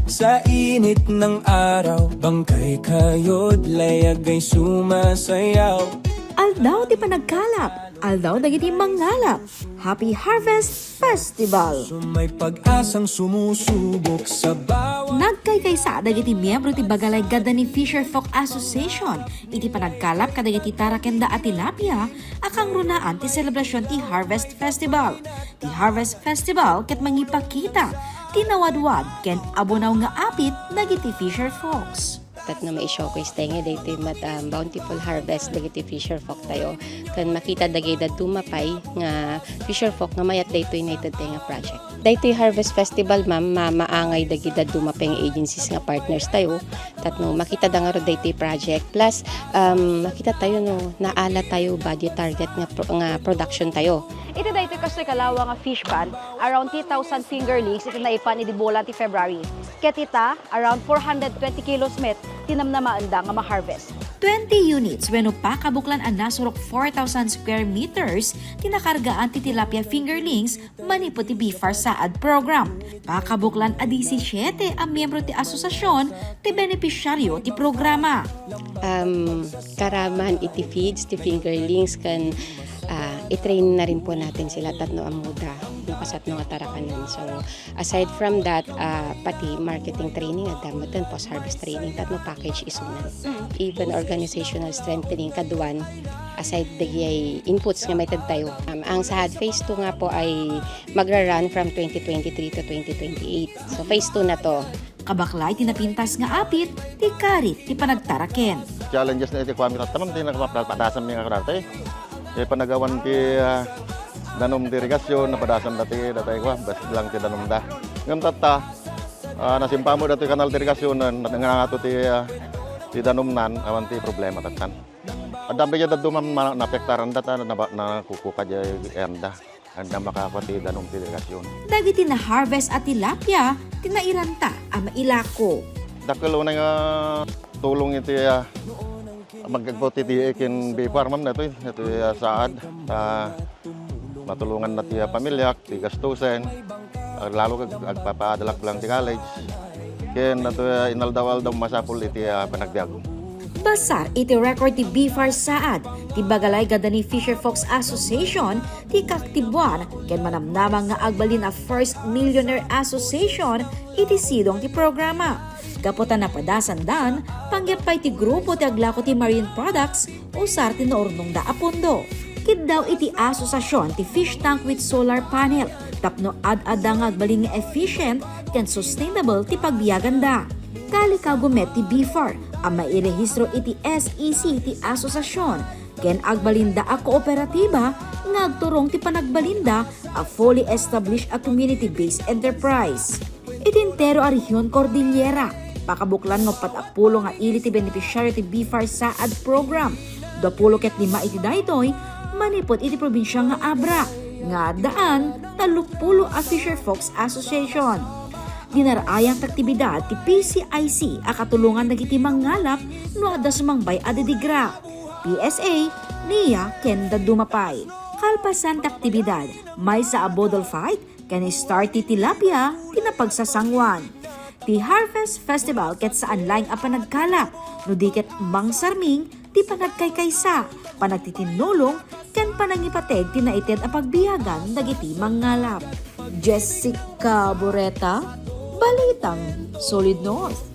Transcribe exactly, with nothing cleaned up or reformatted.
Sa init ng araw, bangkay kayod layag ay sumasayaw. Aldaw ti panagkalap, aldaw dagiti mangalap. Happy Harvest Festival! So may pag-asang sumusubok sa bawat Nagkaykaysa dagiti miyembro ti Bagalay Gadani Fisher Folk Association iti panagkalap kadagiti tarakenda a tilapia a kangrunaan ti selebrasion ti Harvest Festival. Ti Harvest Festival ket mangipakita ti nawadwad ken abunaw nga apit dagiti fisher folks. Tapno mai-showcase tayo nga daytoy met, um, bountiful harvest dagiti fisher folk tayo. Ken makita dagiti dadduma pay nga fisher folk nga mayat daytoy naited tayo nga project. Daytoy Harvest Festival, ma'am, ma-, maangay dagiti dadduma pay nga agencies nga partners tayo. Tapno makita da ngarud daytoy project. Plus, um, makita tayo no, naala tayo budget target nga pro-, nga production tayo. Iti daytoy kastoy kalawa nga fish pond, around three thousand fingerlings iti naipan idi bulan ti February. Ket ita, around four hundred twenty kilos met ti namnamaenda nga ma-harvest. Twenty units wenno pakabuklan a nasurok four thousand square meters ti nakargaan ti tilapia fingerlings manipud ti BFAR Saad program. Pakabuklan a disisiete a miyembro ti asosiasion ti benepisyaryo ti programa. Um, karaman iti feeds ti fingerlings ken, ah, i-train na rin po natin sila tapno ammoda no kasatno nga tarakanen. So, aside from that, ah, pati marketing training, adda metten post-harvest training, tapno package isunan. Mm. Even organizational strengthening, kaduan, aside dagiti inputs nga maited tayo. Um, ang Saad Phase two nga po ay magra-run from twenty twenty-three to twenty twenty-eight. So, phase two na to. Kabakla iti napintas nga apit ti karit ti panagtaraken. Challenges na iti kuami tatta, ma'am, ti nagpapadasan mi nga karate. Ti panagawan ti, ah, danum ti irigasyon, napadasan dati, datay kua, basta lang ti danum da. Ngem tatta, ah, nasimpamo dati kanal ti irigasyon, na, na, nangato ti, ah, ti danum nan, awan ti problema tattan. Adda pay dadduma ma-, naapektaran data, na, nakukuka di enda. Adda makakua ti danum ti irigasyon. Dagiti na-harvest a tilapia ti nairanta a mailako. Dakkel unay nga tulong iti, ah, mag-, agpo ti D A ken BFAR, ma'am, datoy, datoy, ah, Saad. Ah, matulongan na ti, ah, pamilyak, ti gastusen. Ah, lalo ag-, agpapaadalak lang ti college. Ken datoy, ah, inaldaw-aldaw masapul iti, ah, panagbiag. Basar iti record ti BFAR Saad, ti Bagalay Gadani Fisher Folks Association, ti kaaktiboan ken manamnama nga agbalin a first millionaire association iti sidong ti programa. Gapu ta napadasandan, panggep pay ti grupo ti aglako ti marine products, usar ti naurnongda a pondo. Kiddaw iti asosiasion ti fish tank with solar panel tapno ad-adda nga agbalin nga efficient ken sustainable ti pagbiaganda. Kalikago met ti BFAR a mairehistro iti S E C ti asosiasion ken agbalinda a kooperatiba nga agturong ti panagbalinda a fully established a community-based enterprise. Iti entero a rehion Cordillera, pakabuklan nga uppat a pulo nga ili ti benepisyaryo ti BFAR Saad program. Duapulo ket lima iti daytoy manipud iti probinsia nga Abra, nga addaan tallopulo a Fisher Folks Association. Dinarayang ti aktibidad ti P C I C a katulongan dagiti mangngalap no adda sumangbay a didigra, P S A, nia, ken dadduma pay. Kalpasan ti aktibidad, maysa a boodle fight ken star ti tilapia ti napagsasanguan. Ti Harvest Festival ket saan laeng a panagkalap, no di ket mangsarming ti panagkaykaysa, panagtitinnulong, ken panangipateg ti naited a pagbiagan dagiti mangngalap. Jessica Boreta, Balitang Solid North.